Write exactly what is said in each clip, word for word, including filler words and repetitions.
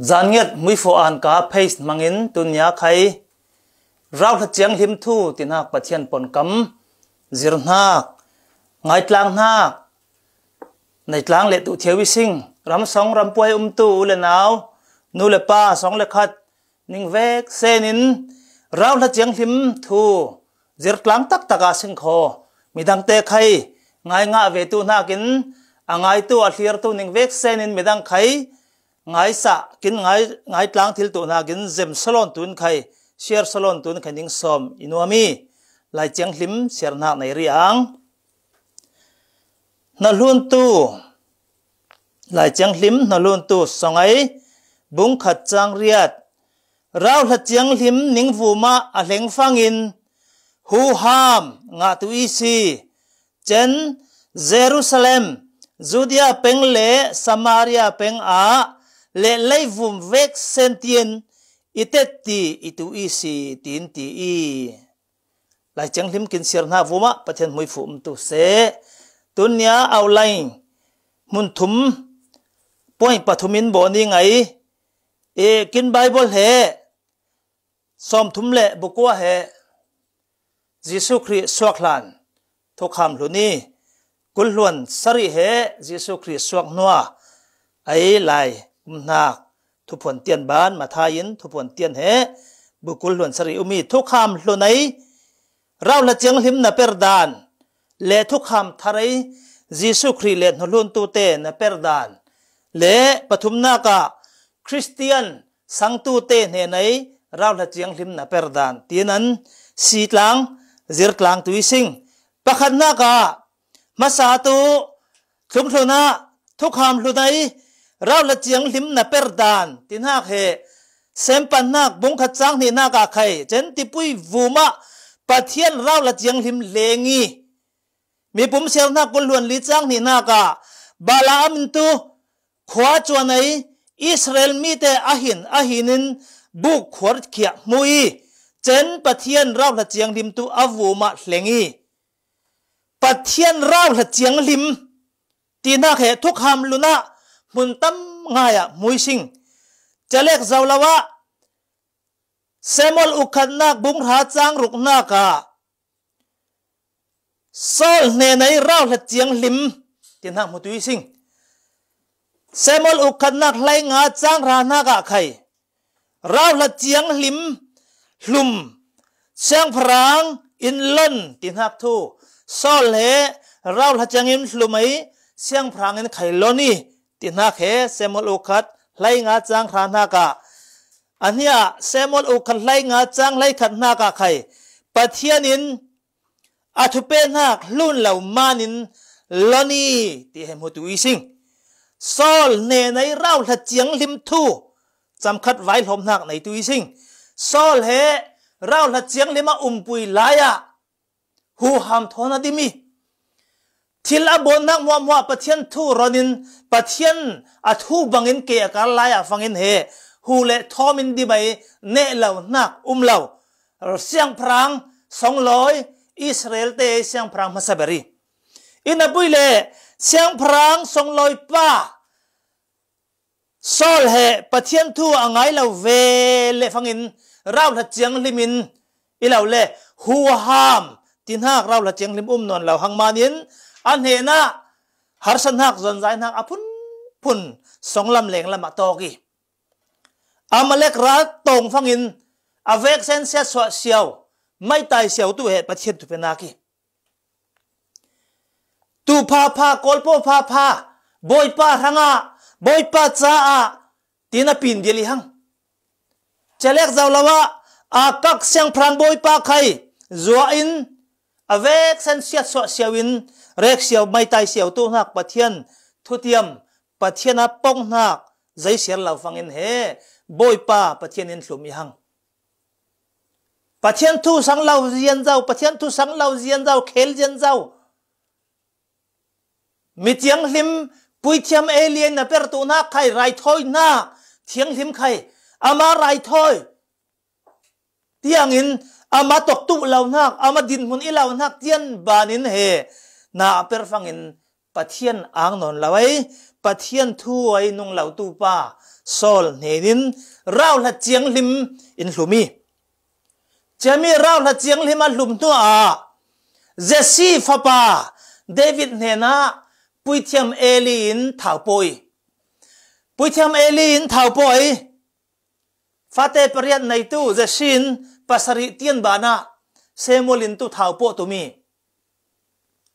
Zan nget muifo an ka page hmangin tunia khai rauhla cianghlim thu tinak Pathian ponkam zirhnak, ngaitlanghnak, neitlang le tuhthiau i sing, ramsong rampuai umtu u le nau, nu le pa, song le khat, ning vek senin rauhla cianghlim thu zirtlang taktak a sing kho. Midangte khai ngai ngah ve tu hnakin a ngaitu a hliartu ning vek senin midang khai ngaisa kin ngai, ngaitlang thil tu hnakin zem salon tun khai, share salon tun khai ning sawm i nuam i. Lai cianghlim siarhnak nei ri ang. Hnahluntu, Lai cianghlim hnahluntu Songai bung khat cang riat. Rauhla cianghlim ning vumah a hleng fangin huham ngah tu i si. Cen Jerusalem, Judea peng le Samaria peng ah le leivum vek sen tiin i tetti i tu i si, tiin ti i. Lai cianghlim kin siarhnak vumah Pathian hmuifu umtu seh. Tunia outline hmun thum, point pathum in baw ni ngai. E, kin Bible he sawmthum le bukua he Jesuh Khrih suak hlan thukham hlun i, kulhluan sarih he Jesuh Khrih suak hnua ei lai umhnak thuphuan tian ban Matthai in thuphuan tian he bu kulhluan sarih um i, thukham hlun ei rauhla cianghlim na per dan le thukham thar ei Jesuh Khrih le hnahluntu te na per dan le pathumnak ah Khristian sangtu te hnen ei rauhla cianghlim na per dan tiin an sitlang, zirtlang tu i sing. Pakhatnak ah hmasa tu thlunghlun ah thukham hlun ei rauhla cianghlim na per dan tihnak he Sempanhnak bung khat cang hnihnak ah khai cen tipui vumah Pathian rauhla cianghlim leng i, mipum siarhnak kulhluan li cang hnihnak ah Balaam in tu khua cuan ei Israel mite a hin a hin in buk khuar khiah hmu i, cen Pathian rauhla cianghlim tu a vumah hleng i, Pathian rauhla cianghlim tihnak he thukham hlun ah hmun tam ngai ah hmu i sing. Calek zo lo ah Samuel ukhatnak bung hra cang ruknak ah Saul hnen ei rauhla cianghlim tihnak hmu tu i sing. Samuel ukhatnak hleinga cang hrahnak ah khai rauhla cianghlim hlum, siangpahrang in lon tihnak thu, Saul he rauhla cianghlim hlum ei siangpahrang in khai lon i tihnak he Samuel ukhat hleinga cang hrahnak ah, a hniah Samuel ukhat hleinga cang hleikhatnak ah khai Pathian in a thupenhnak hlun lo manin lon i ti he hmu tu i sing. Saul hnen ei rauhla cianghlim thu camkhat vaihlawmhnak nei tu i sing. Saul he rauhla cianghlim a umpui lai ah huham thawn a dim i, thil a bawnnak hmuahhmuah Pathian thu ronin Pathian a thu bangin ke a kar lai ah fangin he hu le thawm in dim ei, neh lo hnak um lo. Siangpahrang songlawi, Israel te siangpahrang hmasa ber i, inn a pui le siangpahrang songlawi pa Saul he Pathian thu a ngai lo ve le fangin rauhla cianghlim in i lo le huham tihnak rauhla cianghlim um nawn lo hang manin a hnenah harsatnak zonzaihnak a phunphun songlam lenglam ah tawk i, Amalek ral tawng fangin a veksen siatsuah siau, maitai siau tu he Pathian thupenak i, tu phapha, kawlpo phapha, Bawipa hrangah, Bawipa caah, tiin a pin dial i hang. Calek zo lo ah a kak siangpahrang Bawipa khai zuah in a veksen siatsuah siau in rek siau, maitai siau tu hnak Pathian thutiam, Pathian a ponghnak zeisiar lo fangin he Bawipa Pathian in hlum i hang. Pathian thu sang lo zian zo, Pathian thu sang lo zian zo, khel zian zo. Mi cianghlim puithiam Elia in na per tu hnak khai raithawi hna, thianghlim khai ama raithawi tiangin ama tawk tu lo hnak, ama dinhmun i lo hnak tian banin he na a per fangin Pathian ang nawn lo ei, Pathian thu ei nung lo tu pa Saul hnenin rauhla cianghlim in hlum hi. Ciami rauhla cianghlim a hlum hnuah Jesse fapa David hnenah puithiam Eli in thau pawh hi. Puithiam Eli in thau pawh hi. Fate pariat neitu Jesse in pasarih tian banah Samuel in tu thau pawh tum hi.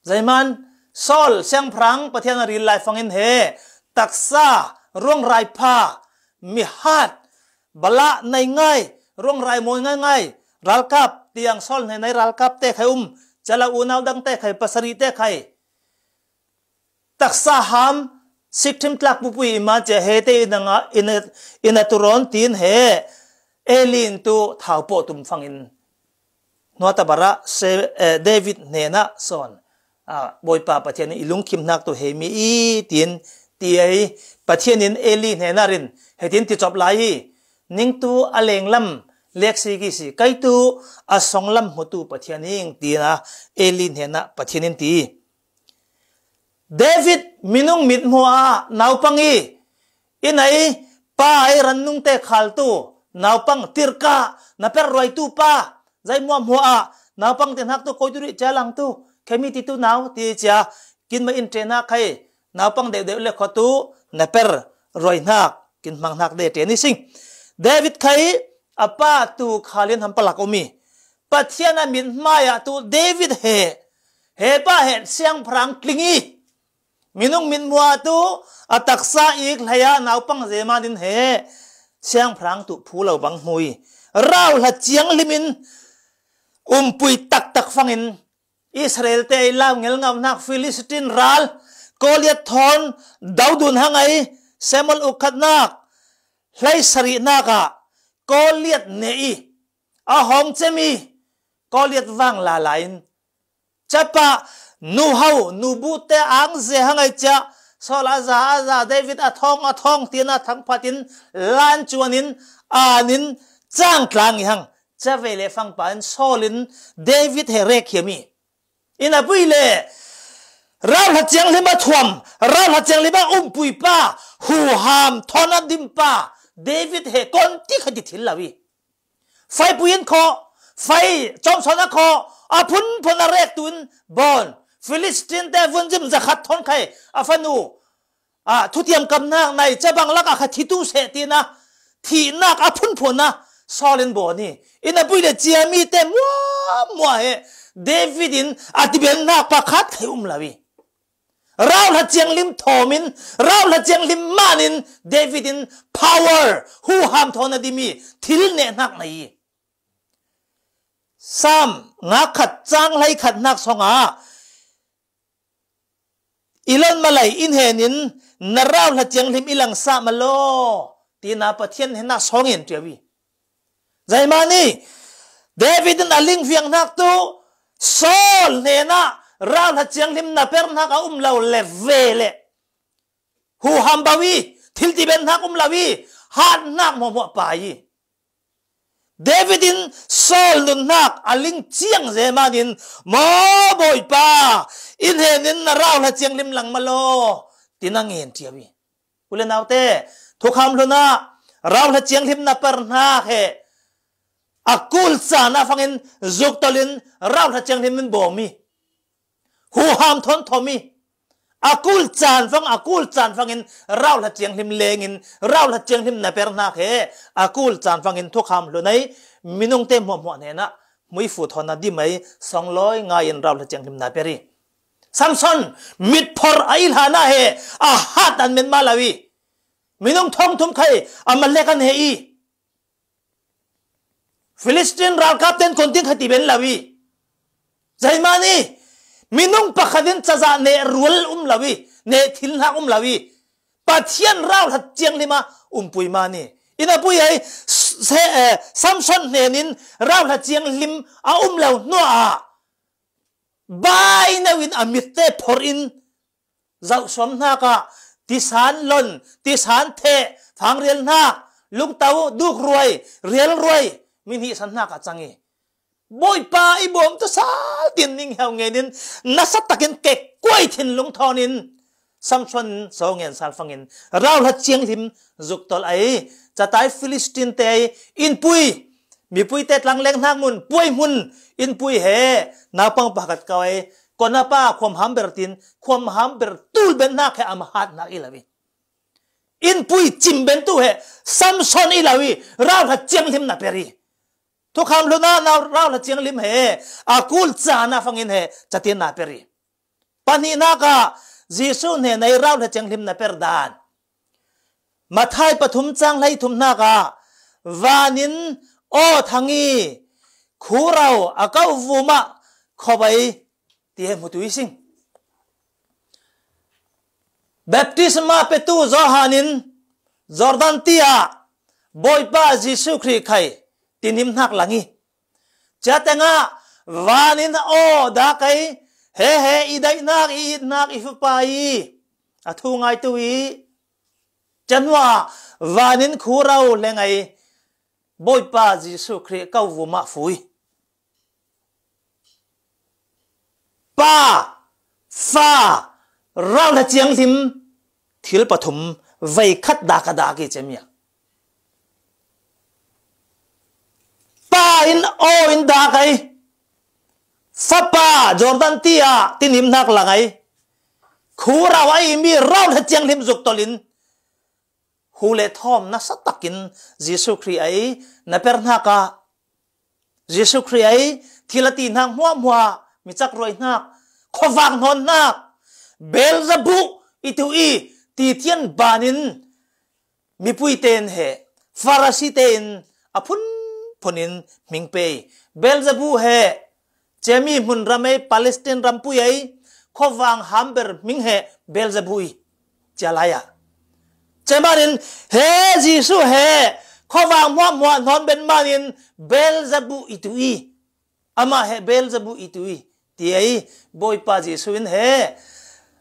Zeiman Saul siangpahrang Pathian a ril lai fangin he taksa ruangrai pha, mihat, bala nei ngai, ruangrai mawi ngai ngai, ralkap tiang Saul hnenah i ralkap te khai um, cala unau dang te khai, pasarih te khai, taksa ham sikthim tlak pupui ima cia hete inanga ina, ina turawn tin he Eli in tu thau pawh tum fangin hnuata barah se, eh, David hnenah sawn, ah, Bawipa Pathian in i lungkhim hnak tu he mi i tin ti ahi. Pathian in Eli hnenah rin hetin ti cop lai hi. Ningtu a lenglam leksi kisi, kaitu a songlam hmutu Pathian ing tina Eli hnenah Pathian in ti. David minung mithmuh ah naupang i, i nei pa i rannungte khaltu naupang tirka na per ruaitu pa, zai muahmuah ah naupang te hnak tu koi tu rih cia lang tu, khemi ti tu nau ti cia kinma in ṭehnak khai naupang deuhdeuh le khawtu na per ruaihnak kinhmanghnak de ṭe ni sing. David khai a pa tu khalin hampalak um i Pathian a mithmai ah tu David he, he pa he siangpahrang tling i, minung mithmuh ah tu a taksa ik hlei ah naupang zeman in he siangpahrang tu phu lo bang hmu i, rauhla cianghlim in umpui taktak fangin Israel te i lau ngelngauhnak Filistin ral Goliath thawn daudun hang ai Samuel ukhatnak hleisarihnak ah Goliath ne i a hawng cem i Goliath vang lala in capa nuhau nubu te ang ze hang ai cia Saul a za a za David a thawng a thawng tina thangphat in lan cuan in an in cangtlang i hang cave le fangpa in Saul in David he rek hiam i. Ina pui le rauhla cianghlim a thuam, rauhla cianghlim a umpui pa, huham thawn a dim pa David he kon ti kha ti thil lo i. Faipui in khaw, fai cawmsawn a khaw, a phunphun a rek tu in bawn Filistin te vunzim zakhat thawn khai a fanu ah thutiam kamnak nai cabang lak a kha thitu seh tina thihnak a phunphun a Saul in bawn i. Ina pui le ciami te muahmuah he David in a tibennak pakhat khai um lo i. Rauhla cianghlim thawm in, rauhla cianghlim man in David in power, huham thawn a dim i thil nehnak nei i. Sam ngakhat cang hleikhatnak songah i lon malai in henin na rauhla cianghlim i langsa malaw tina Pathian hnenah sawng in ṭiau i. Zeimani David in a lingfiang hnak tu Saul hnenah rauhla cianghlim na per hnak a um lo le ve le huham bau i thil ti ben hnak um lo i hat hnak hmuahhmuah pai i. David in Saul nunnak a ling ciang zeman in, maw Bawipa, i hnenin na rauhla cianghlim lang malaw, tin a ngen ṭiau i. U le naute, thukham hlun ah rauhla cianghlim na per hnak he a kul caan ah fangin zuk tolin rauhla cianghlim in bawm i. Huham thawn thawm i. A kul caan fang, a kul caan fangin rauhla cianghlim lengin, rauhla cianghlim na per hnak he a kul caan fangin thukham hlun ei, minungte hmuahhmuah hnenah hmuifu thawn a dim ei, songlawi ngai in rauhla cianghlim na per i. Samson mitphor a i hlan ah he a hat an men mah lo i. Minung thawngthum khai a malek an he i. Filistin ralkap ten kon ting kha ti ben lo i. Zeimani minung pakhat in cazah neh rual um lo i, neh thil hnak um lo i. Pathian rauhla cianghlim ah umpui mani. Ina pui ei, se, eh, Samson hnenin rauhla cianghlim a um lo hnuah ah baino in a mitte phor in zauhsuam hnak ah tisan lon, tisan theh, fangrial hnak, lungto duk ruai, rial ruai, min hihsan hnak ah cang i. Bawipa i bawm tu sal tin ning heu ngenin nasa takin kekkuai thinlung thawn in Samson in so ngen sal fangin rauhla cianghlim zuk tolh ai. Catai Philistine te ai inpui, mipuite tlangleng hnak mun puai hmun inpui he naupang pakhat kau ai. Kona pa khuam ham ber tin, khuam ham ber tul ben hnak he ama hat hnak i lo i. Inpui cim ben tu he Samson i lo i, rauhla cianghlim na per i. Thukham hluna na rauhla cianghlim he a kul cana fangin he catin na per i. Pahnih hnak ah Jesuh hnen ai rauhla cianghlim na per dan. Mathai pathum cang hlei thum hnak ah vanin aw thang i khurau a kau vumah khop ai ti he hmutu i sing. Baptisma petu Johan in Jordan ti ah Bawipa Jesuh Khrih khai tinhim hnak lang i. Cia tengah vanin aw dak ai, he he i daihnak, i itnak, i fapa i a thu ngaitu i. Cia hnuah vanin khurau leng ai, Bawipa Jesuh Khrih kau vumah fui. Pa, Fa, rauhla cianghlim, thil pathum veikhat dak a dak i cemia. Pa in aw in dak ai. Fapa Jordan ti ah tinhim hnak lang ai. Khurau ai mi rauhla cianghlim zuk tolh in hu le thawm nasa takin Jesuh Khrih ai na per hnak ah, Jesuh Khrih ai thil a ti hnak hmuahhmuah, mi cak ruai hnak, khuavang hnawn hnak, Beelzebub i tu i ti thian ban in mipui ten he, Farasi tein a phunphun in hming pe i. Beelzebub he Cemi hmun ram ei, Palestine rampui ei, khuavang hamber hming he Beelzebub i cia lai ah. Cemanin he Jesuh he khuavang hmuahhmuah hnawn ben manin Beelzebub i tu i. Amah he Beelzebub i tu i. Ti ei, Bawipa Jesuh in he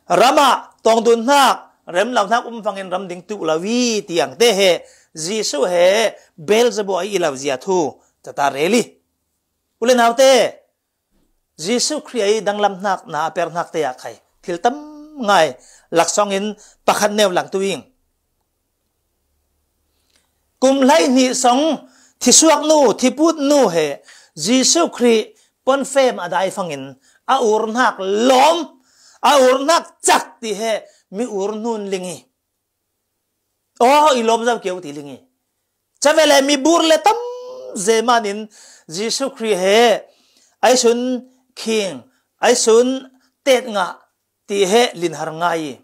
ramah tawngdun hnak, remlo hnak um fangin ram ding tuh lo i tiang te he Jesuh he Beelzebub ai i lo zia thu tata rel i. U le naute, Jesuh Khrih ai danglam hnak na a per hnak te ah khai thil tam ngai laksawng in pakhat neu lang tu ing. Kum hlei hnih sawng thisuak nu, thiput nu he Jesuh Khrih ponfem a dai fangin a ur hnak lawm, a ur hnak cak ti he mi ur nun ling i. Aw, i lawm zau keu ti ling i. Cavele mi bur le tam ze manin Jesuh Khrih he aisun khing, aisun tet ngah ti he linhar ngai i.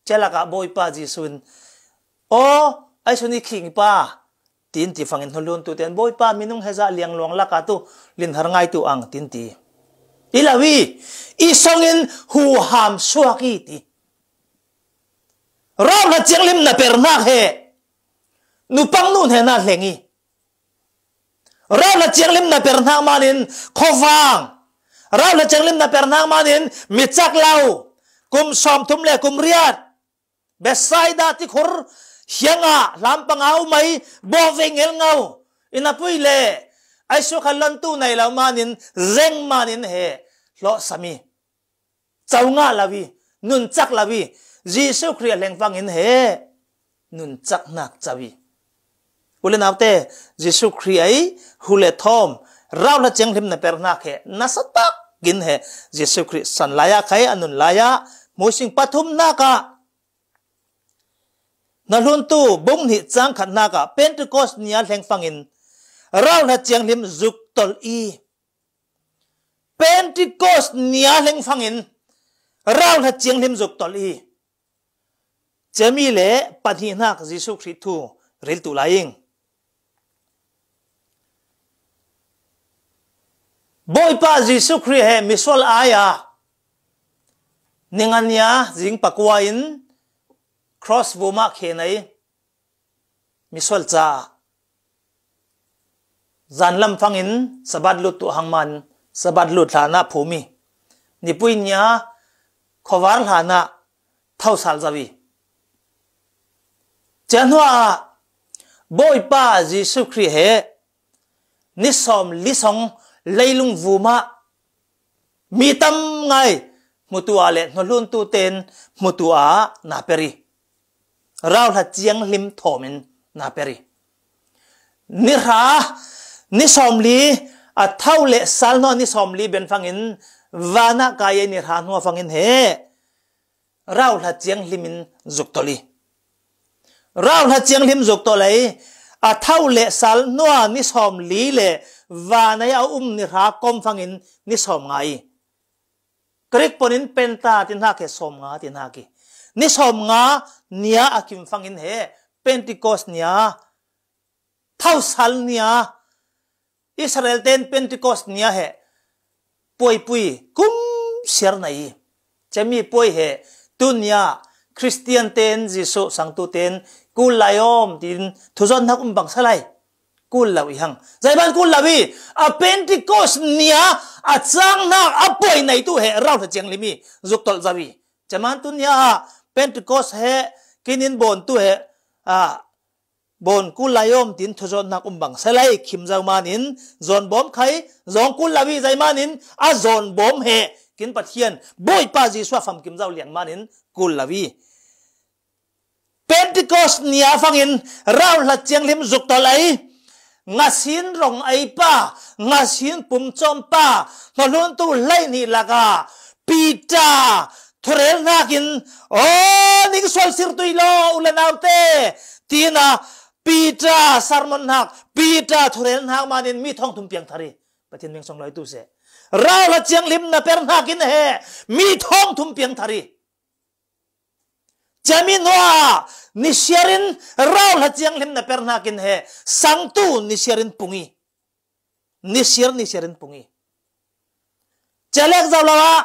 Celakah Bawipa Jesuh in, aw, aisun i khing pa, tin ti fangin hnulun tu ten Bawipa minung heza liangluang laka tu linhar ngai tu ang tin ti. I lo i, i songin huham suak i ti. Rauhla cianglim na per hnak he nupang nu hnena hleng i. Rauhla cianglim na per hnak manin khuavang. Rauhla cianglim na per hnak manin mi cak lo. Kum sawmthum le kum riat Bethsaida tikhur hiangah hlampang a um ai, bawh ve ngelngau. Inn a pui le ai suakhan lontu nei lo manin zeng manin he hlawhsam i. Co ngah lo i, nuncak lo i, Jesuh Khrih a hleng fangin he nuncak hnak co i. U le naute, Jesuh Khrih ai hu le thawm, rauhla cianglim na per hnak he nasa takin he Jesuh Khrih san lai ah khai a nun lai ah hmuising pathum hnak ah na hluntu bung hnih cang khat hnak ah Pentecost ni a hleng fangin rauhla cianglim zuk tolh i. Pentecost ni a hleng fangin rauhla cianglim zuk tolh i. Cemi le pahnih hnak Jesuh Khrih thu ril tu lai ing. Bawipa Jesuh Khrih he misual ai a ning a nia zing pakua in cross vumah khen ai misual ca. Zanlam fangin Sabbath lut tu hangman Sabbath lut hlanah phumi. Nipui nia khuavar hlanah thosal zo i. Cia hnuah Bawipa Jesuh Khrih he ni sawm li sawng leilung vumah mi tam ngai hmutu ah le hnuhluntu ten hmutu ah na per i, rauhla cianghlim thawmin na per i. Ni hra, ni sawmli, a thau le sal hnuah ni sawmli ben fangin vanah kai ei ni hra hnuah fangin he rauhla cianghlim in zuktolh i. Rauhla cianghlim zuktolh ei, a thau le sal hnuah ni sawmli le vanah a um ni hra kom fangin ni sawmnga i. Greek ponin penta tin hak he sawmnga tin hak i. Ni sawmnga nia a kim fangin he Pentecost nia, thausal nia, Israel ten Pentecost nia he puaipui kum siar na i. Cemi puai he tunia Christian ten Jesu sangtu ten kul lai om tin thuzon hnak um bang salai. Kul lo i hang. Zaiban kul lo i, a Pentecost nia a cang hnak a puai neitu he rauhla cianghlim i zuktolh zo i. Caman tunia a Pentecost he kinin bawn tu he, a, bawn kul lai om tin thuzon hnak um bang salai khim zo manin, zawn bawm khai, zawng kul lo i zai manin, a zawn bawm he kin Pathian, Bawipa Jesu a famkim zo liang manin kul lo i. Pentecost nia fangin rauhla cianghlim zuktolh ei, ngasin rong ei pa, ngasin pumcawm pa, hnuhluntu hlei nih laka Peter thurel hnakin, "Aw, ning sual sir tui law, u le naute," tina Peter sermon hnak, Peter thurel hnak manin mi thawng thum piang thar i. Pathian meng song lai tu seh. Rauhla cianghlim na per hnakin he mi thawng thum piang thar i. Cemi hnuah ni siarin rauhla cianghlim na per hnakin he sangtu ni siarin pung i. Ni siar, ni siarin pung i. Cialek zo lo ah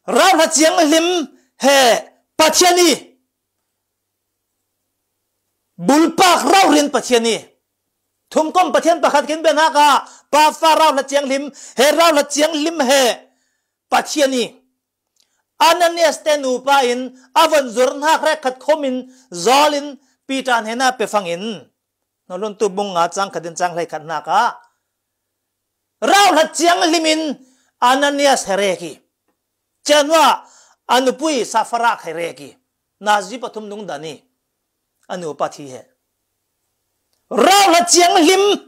rauhla cianghlim he Pathian i. Bulpak rauhrin Pathian i. Thumkom Pathian pakhat kin ben haka, Pa, Fa, rauhla cianghlim, he rauhla cianghlim he Pathian i. Ananias te nupa in a von zur hnak hrekkhat khomin zawlin Peter hnenah pe fangin, Hnuhluntu bung nga cang khatin cang hleikhat hnakah rauhla cianghlim in Ananias he rek i, cianua a nupui Safira he rek i, nazi pathum nung dan i, a nupa thi he. Rauhla cianghlim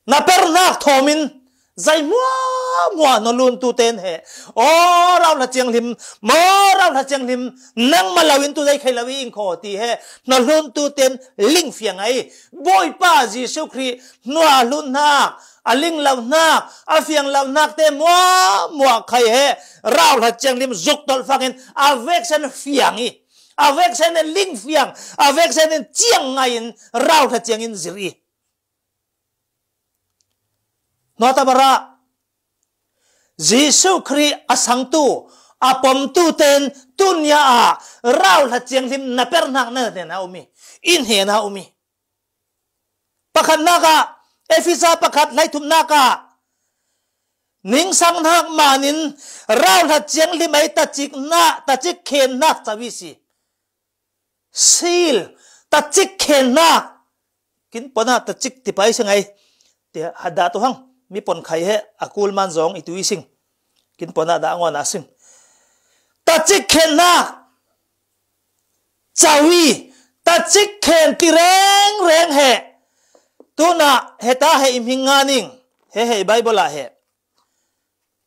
na pernak thawmin zai hmuahhmuah hnuhluntu ten he, "Aw, rauhla cianghlim, maw rauhla cianghlim, nangmah lo in tu zai khai lo i ing khaw," ti he hnuhluntu ten lingfiang ai. Bawipa Jesuh Khrih hnuah a hlut hnak, a ling lo hnak, a fiang lo hnak te hmuahhmuah khai he rauhla cianghlim zuk tolh fangin a veksen fiang i, a veksen in lingfiang, a veksen in ciang ngai in rauhla ciangin zir i. Hnuata barah Jesuh Khrih a sangtu, a pomtu ten tunia ah rauhla cianghlim na pernak na hnenah um i, i hnenah um i. Pakhatnak ah, Efesa pakhat hleithumnak ah, ningsang hnak manin rauhla cianghlim ei tacik hnak, tacik khen hnak cawi si. Sil, tacik khen hnak. Kin pona tacik tipai si ngai. Ti hadah tu hang. Mi pon khai he, a kul man zong i tu i sing. Kin pona dah ngon a sing. Tacik khen hnak. Cawi, tacik khen ti rengreng he. Tuna heta he i hming nga ning. He he i Bible ah he.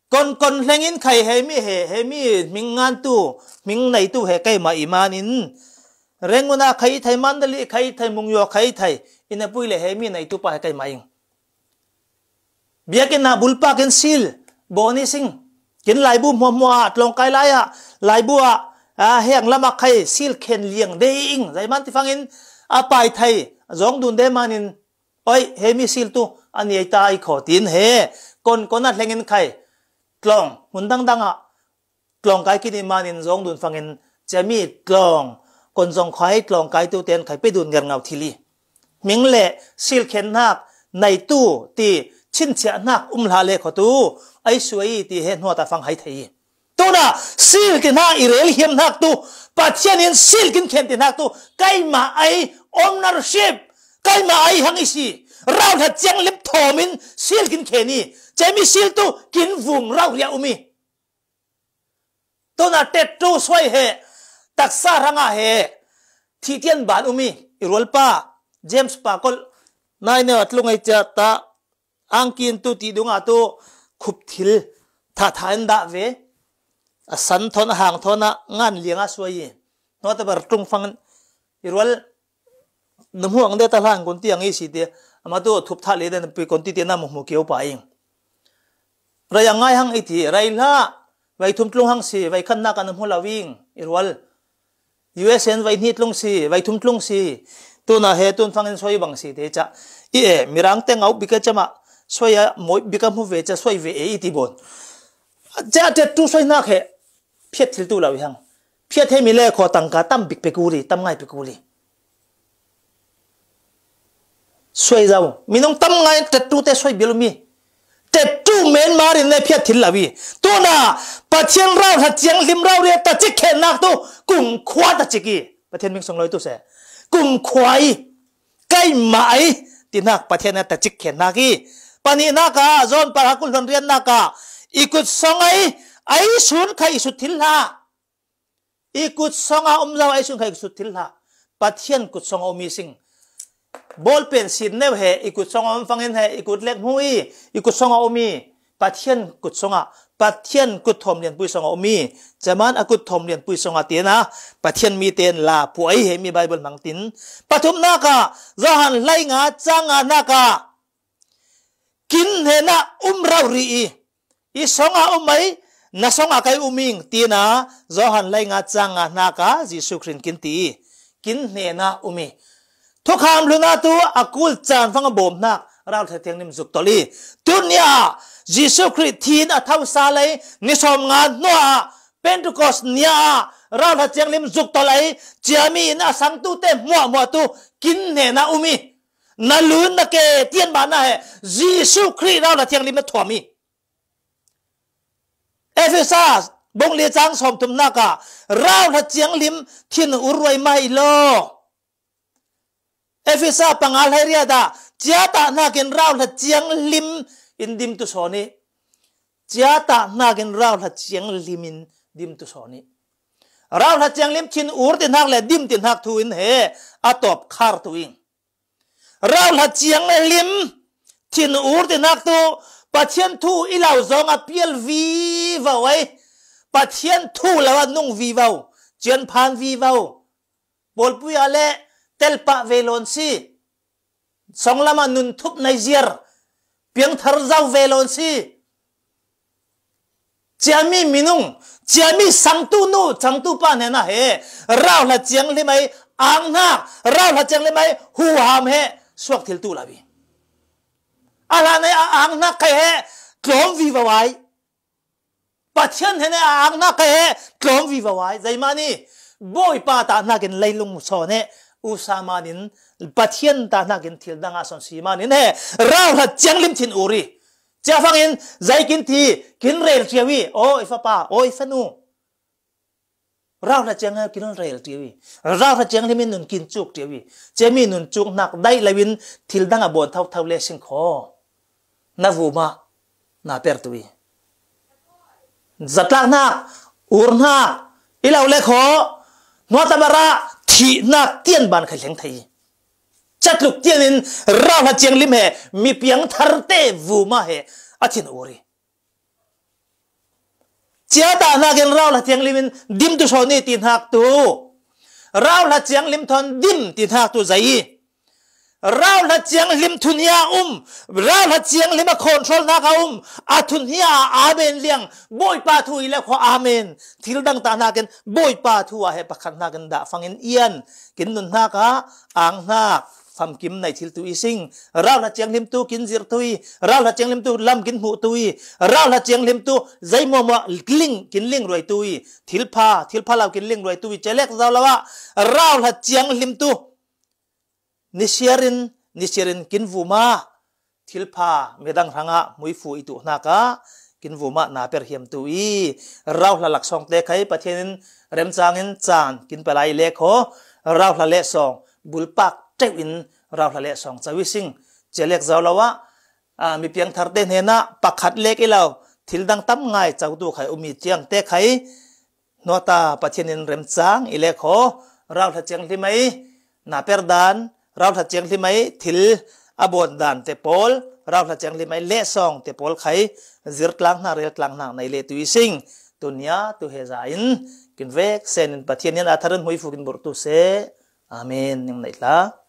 Konkon hlengin khai he mi he, he mi hming ngantu, hming neitu he keimah i manin. Renguna khai thei, Mandali khai thei, Mungyo khai thei, i napui le he mi neitu pa he keimah ing. Biakinn ah bulpak in sil bawn i sing. Kin laibu hmuahhmuah ah, tlawngkai lai ah, laibu ah, a, heng lam ah khai sil khen liang dei ing. Zaiman ti fangin a pai thei, zong dun dei manin, "Oi, he mi sil tu a ni ei ta i khaw," tin he konkon ah hlengin khai. Tlawng, hmun dangdang ah tlawngkai kini manin zong dun fangin, ciami tlawng, kon zong khai tlawngkai tu ten khai pe dun ngerngo thil i. Hming le sil khen hnak neitu ti chinchiah hnak um hlah le khaw tu, ei suai i ti he hnuata fang hai thei i. Tuna sil ti hnak i rel hiam hnak tu, Pathian in sil kin khen ti hnak tu, keimah ei ownership, keimah ei hang i si. Rauhla cianghlim thawmin sil kin khen i, ciami sil tu kin vung rauhriah um i. Tuna tet tu suai he, taksa ranga he, thitian ban umi, i rualpa, James pa kol, nai neu a tlung ei cia ta, angkin tu ti dunga tu, khup thil, tha tha en dah ve, a san thon, a hang thon a, ngan lianga suai i. Nota bar tung fang, i rual, na hmuang de ta hlang kon ti ang i si te, ama tu thup tha le den pi kon ti te na mu hmu keu pa ing. Rai ang ngai hang i ti, rai hla, vai thum tlung hang si, vai khan na ka na hmu lo ing, i rual. U S N vai hni tlung si, vai thum tlung si, tuna he tun fangin suai bang si te cha. I e, mirang te ngau bika chama, suai a, moi bika hmu ve cha, suai ve e i ti bon. Cha te tu suai nak he, phiat thil tu lo i hang. Phiat he mi le kho tangka tam bik pe kuri, tam ngai pe kuri. Suai zau. Minung tam ngai tet tu te suai bial mi. Tet tu men marin ne phiat thil lo i. Tuna, Pathian rau hla chiang hlim rau ria ta chik khen nak tu, kum khua ta chik i. Pathian ming song loi tu se. Kum khua i. Kai ma ai. Ti nak Pathian na ta chik khen nak i. Pani naka, zon para kul hon rian naka. I kut song ai. Ai sun khai i sut thil hla. I kut songa um zau ai sun khai i sut thil hla. Pathian kut songa um i sing. Bol pen sin neu he, i kut songa um fangin he, i kut lek hmu i, i kut songa um i. Pathian kut songa, Pathian kut thom lian pui songa um i. Chaman a kut thom lian pui songa tiana, Pathian mi ten la pu ai he mi Bible mang tin. Pathum naka, Johan lai nga, changa naka. Kin hnena um rau ri i. I songa um ai, na songa kai um ing, tina, Johan lai nga changa naka, Jesu Khrih kin ti i. Kin hnena um i. Thukham hluna tu, a kul chan fang a bom nak, rau hla thiang lim zuk tol i. Tunia, Jesu Khrih thin a thau sa lei, ni som nga hnua, Pentecost nia, rau hla chiang lim zuk tol ai, chiami in a sang tu te hmuah hmuah tu, kin hnena um i. Na lun na ke tian ba na he, Jesu Khrih rau hla chiang lim na thuam i. Efesa bung li chang som thum naka, rau hla chiang lim thin ur ruai mai lo. Efesa panga hlai ria da, chiata hnakin rau hla chiang lim in dim tu sawn i. Chiata hnakin rau hla chiang lim in dim tu sawn i. Rau hla chiang lim thin ur ti hnak le dim ti hnak thu in he, a tawp khar tu ing. Rau hla chiang lim thin ur ti hnak tu Pathian thu i lau zong a pial vivo ai. Pathian thu lo a nung vivo. Chian phan vivo. Bawlpui a le telpah ve lawn si. Songlam a nun thup nai ziar. Piangthar zau ve lawn si. Ciami minung, ciami sangtu nu, sangtu pa hnena he, rauhla ciang hlim ai, ang hnak, rauhla ciang hlim ai, huham he, suak thil tu lawi. A hlan ai a ang hnak kai he, tlawm vivo ai. Pathian hnena a ang hnak kai he, tlawm vivo ai. Zeimani, Bawipa ta hnakin leilung sawn he, usa manin, Pathian ta hnakin thil dang a sawn si manin he, rauhla ciang hlim thin uri. Cia fangin, zei kin thi, kin rel ciawi, o i fapa, o i fanu. Rauhla ciang kin rel ciawi. Rauhla ciang hlimin nun kin cuk ciawi. Ciami nun cuk hnak daih loin thil dang a bawn thauthau le sing kho. Na vuma, na per tu i. Zatlak hnak, ur hnak, i lo le kho, hnuatamara, thih hnak tian ban khai hleng thei. Catluk tianin rauhla ciang hlim he, mi piang tharte vuma he, a thin uri. Ciata hnakin rauhla ciang hlimin dim tu sawn i ti hnak tu. Rauhla ciang hlim thawn dim ti hnak tu zei. Rauhla ciang hlim thun hi a um. Rauhla ciang hlim a control hnak a um. A thun hi a amen liang. Bawipa thu i le khua amen. Thil dang ta hnakin Bawipa thu a he pakhat hnakin dah fangin ian. Kin nun hnak a ang hnak. Famkim nai thil tu i sing. Rauhla ciang hlim tu kin zir tu i. Rauhla ciang hlim tu lam kin hmuh tu i. Rauhla ciang hlim tu zei muamua ling kin ling ruai tu i. Thil pha, thil pha lau kin ling ruai tu i. Celek zau lo ah. Rauhla ciang hlim tu. Nisiarin, nisiarin kin vuma. Thil pha, midang hrangah muifu i tuh hnakah, kin vuma na per hiam tu i. Rauhla laksawng te khai Pathianin remcangin caan kin palai le kho. Rauhla le sawng, bulpak teuh in rauhla le sawng cawi sing. Cialek zau lo ah, a, mi piangtharte hnenah pakhat lek i lo, thil dang tam ngai cautu khai umi ciang te khai, Nuata Pathian in remchang i lekhaw, rauhla ciang hlimai na per dan, rauhla ciang hlimai thil a bawn dan te pawl, rauhla ciang hlimai lehsawng te pawl khai zirtlang hna, reltlang hna nei le tu i sing. Tunia tu he za in kin vek sen in Pathian in a tharin hmuifu kin burtu se. Amen. Ning nei hla.